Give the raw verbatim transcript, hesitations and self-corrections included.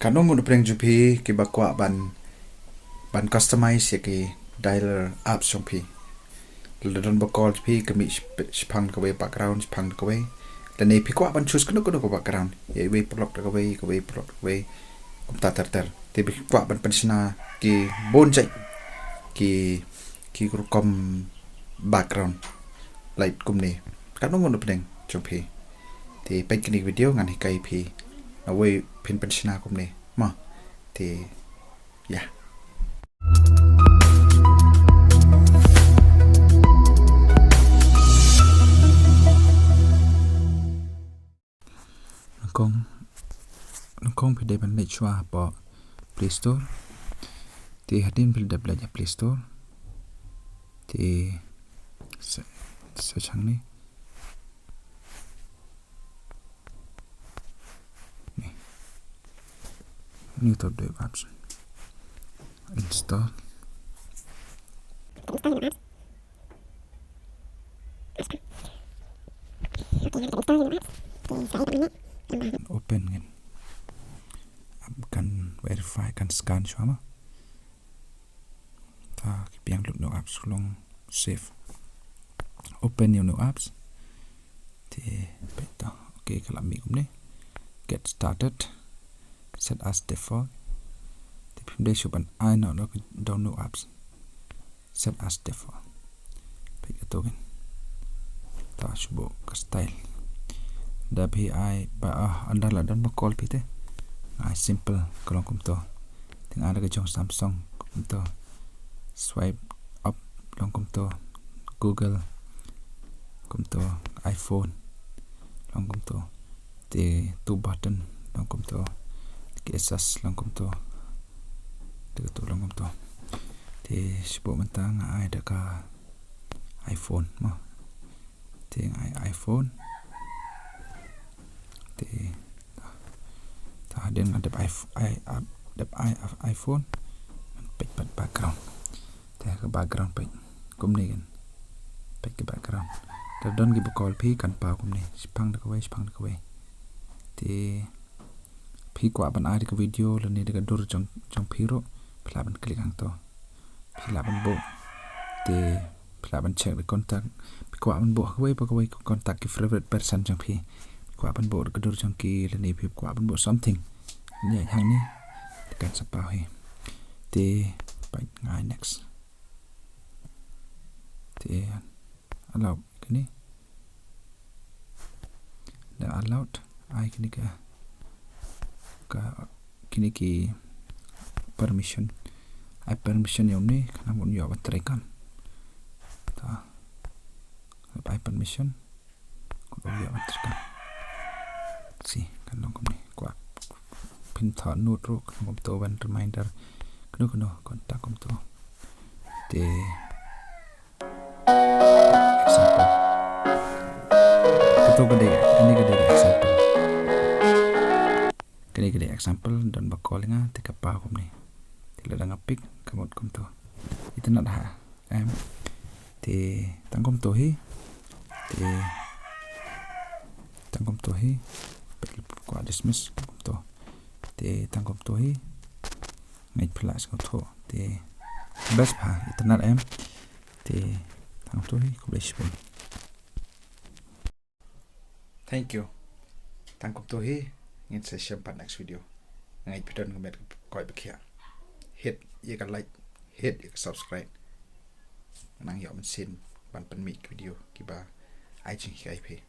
Katno ngut na pdeng jong phi kiba kwah ban, ban customize ïa ki dialer apps jong phi. Lada don ba call jong phi ka mih ship-, shiphang da kawei background, shiphang da kawei. Lane phi kwah ban choose kano kano ka background. Ïa iwei paralok da kawei, kawei paralok da kawei. Kumta ter ter. Te phi kwah ban pynshna ki bun jait ki, ki rukom background light kumne. Katno ngut na pdeng jong phi. Te peit kane ka video ngan hikai phi. Nawei phin pynshna kumne. Mo. Te, ïa. Nyngkong, nyngkong phi dei ban leit shuwa hapoh Play Store. Te hadien phi dep leit ha Play Store. Te se-, search hangne. Ni. Ni to dep apps. Install. Open ngin. Kan verify, kan scan shuwa mo. Ta ki biang lut new apps, long save. Open new, new apps. Te peit to. Okay, ka la mih kumne. Get started. Set as default. Te phim dei shuh ban ai noh noh ka dang new apps. Set as default. Peit kato kin. Ta shu buh ka style. Da phi ai ba, ah, ynda la don ba call phi te. Ai simple ka long kumto. Te nga ai da ka jong Samsung kumto. Swipe up long kumto. Google kumto. iPhone long kumto. Te two button long kumto. Ki Asus long kumto. Te kato long kumto. Te shu buh mynta nga ai da ka iPhone mo. Te nga ai iPhone. Te ta hadien nga dep ai, ai, ai, dep ai, ai iPhone. Peit pat background. Te ka background peit kumne kan. Peit ka background. Te don kiba call phi kan paw kumne. Shiphang da kawei, shiphang da kawei. Te phi kwah ban ai da ka video lane da ka dur jong, jong phi ruh. Phi lah ban click hangto. Phi lah ban buh. Te phi lah ban check da contact. Phi kwah ban buh ha kawei pa kawei ka contact ki favorite person jong phi. Phi kwah ban buh da ka dur jong ki lane phi kwah ban buh something. Ïa hangne. Te kan sa paw hi. Te peit nga ai next. Te allow kane. Da allow ai kane ka, ka kine ki permission. Ai permission ïa une, khnang ba un ïoh ban trei kam. Ta. Ai permission. Khnang ba un ïoh ban trei kam. Si, kan long kumne. Kwah phin thoh note ruh, khnang kumto ban reminder. Kano kano contact kumto. Te example. Kato ka dei, kane ka dei example. Kane ka dei example, don ba call nga, te ka paw kumne. Te lada nga pick, ka mut kumto. Itynnad ha, em. Te tang kumto hi. Te tang kumto hi. Peit, kwah dismiss kumto. Te tang kumto hi. Ngeit phi lah sngewthuh. Te best bha, itynnad em. Te tang kumto hi, khublei shibun. Thank you. Tang kumto hi, ngin sa ïashem pat next video. Nga ngeit phi don ka met ka koit ba khiah. Hit ïa ka like, hit ïa ka subscribe. Nang ïoh mynsiem ban pynmih ki video kiba ai jinghikai phi.